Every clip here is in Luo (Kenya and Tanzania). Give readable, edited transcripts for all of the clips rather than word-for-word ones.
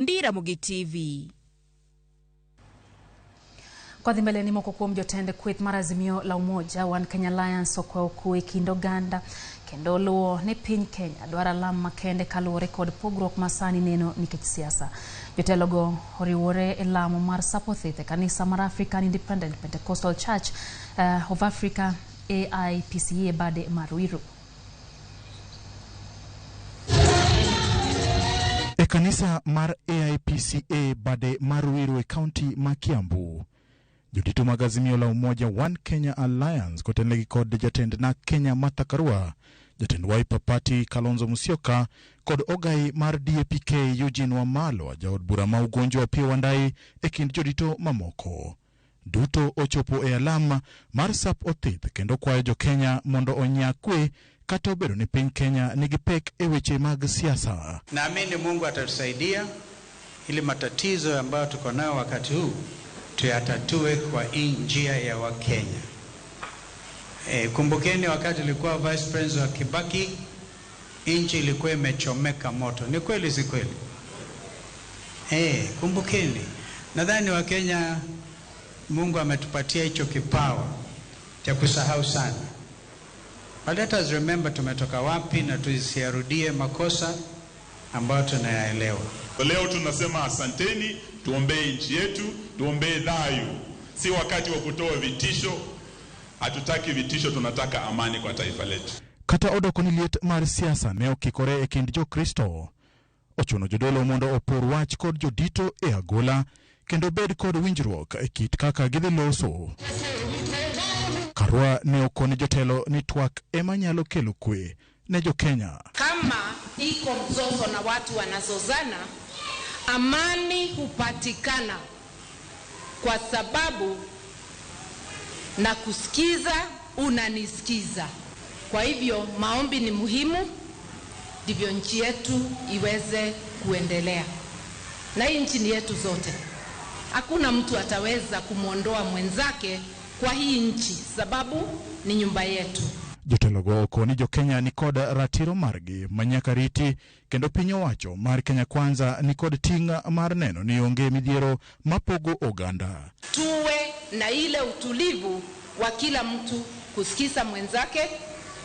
Ndi Ramogi TV. Kwadhi mbele ni moko kuom jotend kweth mar Azimio la Umoja One Kenya Alliance okwayo kwe e kind oganda kendo luwo ni piny Kenya dwaro alam makende kaluwore kod pogruok ma sani neno nikech siasa. Jotelogo oriwore e lamo mar Sapothith e kanisa mar African Independent Pentecostal Church of Africa AIPCA e bade mar Ruiru. E kanisa mar AIPCA bade mar Ruiru e kaunti ma Kiambu, jodito mag Azimio la Umoja One Kenya Alliance kotelnegi kod jatend NARC Kenya Martha Karua, jatend Wiper Party Kalonzo Musyoka kod ogai mar DAPK Eugene Wamalwa, jaod bura ma Ugunja Opiyo Wandayi e kind jodito mamoko. Duto ochopo e alam mar sap othith kendo kwayo jo-Kenya mondo onya kwe kata obedo ni piny Kenya nigi pek e weche mag siasa. Naamini Mungu atatusaidia ili matatizo ambayo tuko nayo wakati huu tuyatatue kwa hii njia ya Wakenya. Kumbukeni wakati ilikuwa Vice President wa Kibaki, nchi ilikuwa imechomeka moto. Ni kweli si kweli? Kumbukeni. Nadhani Wakenya Mungu ametupatia hicho kipawa cha kusahau sana. But let us remember tumetoka wapi na tusiarudie makosa ambayo tunayaelewa. Leo tunasema asanteni, tuombee nchi yetu, tuombee dhayu. Si wakati wa kutoa vitisho. Hatutaki vitisho, tunataka amani kwa taifa letu. Kata odoko ni liet mar siasa ne okikore e kind Jokristo. Ochuno jodolo mondo opor wach kod jodito e agola kendo bed kod winjruok e kit kaka gidhi loso. Karua ne okone jotelo ni twak ema nyalo kelo kwe ne jo-Kenya. Kama iko mzozo na watu wanazozana, amani hupatikana kwa sababu na kusikiza unanisikiza. Kwa hivyo maombi ni muhimu, ndivyo nchi yetu iweze kuendelea. Na hii nchi ni yetu zote. Hakuna mtu ataweza kumwondoa mwenzake kwa hii nchi, sababu ni nyumba yetu. Jotelogo okoni jo-Kenya ni kod ratiro margi manyaka riti kendo piny owacho mar Kenya Kwanza ni kod ting' mar neno ni onge midhiero mapogo oganda. Tuwe na ile utulivu wa kila mtu kusikiza mwenzake,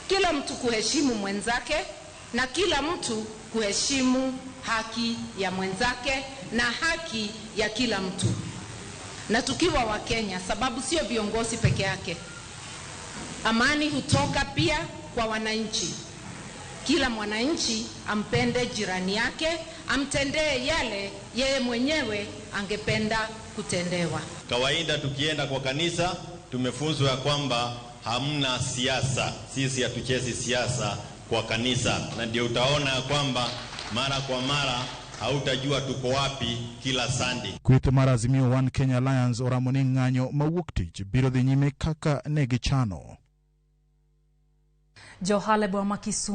kila mtu kuheshimu mwenzake na kila mtu kuheshimu haki ya mwenzake na haki ya kila mtu. Na tukiwa wa Kenya, sababu sio viongozi peke yake, amani hutoka pia kwa wananchi. Kila mwananchi ampende jirani yake, amtendee yale yeye mwenyewe angependa kutendewa. Kawaida tukienda kwa kanisa tumefunzwa ya kwamba hamna siasa. Sisi hatuchezi siasa kwa kanisa, na ndio utaona ya kwamba mara kwa mara hautajua tuko wapi kila Sunday. Kweth mar Azimio One Kenya Alliance oramo ni ng'anyo mawuok tich biro dhi nyime kaka ne gichano. Johala e boma ma Kisumu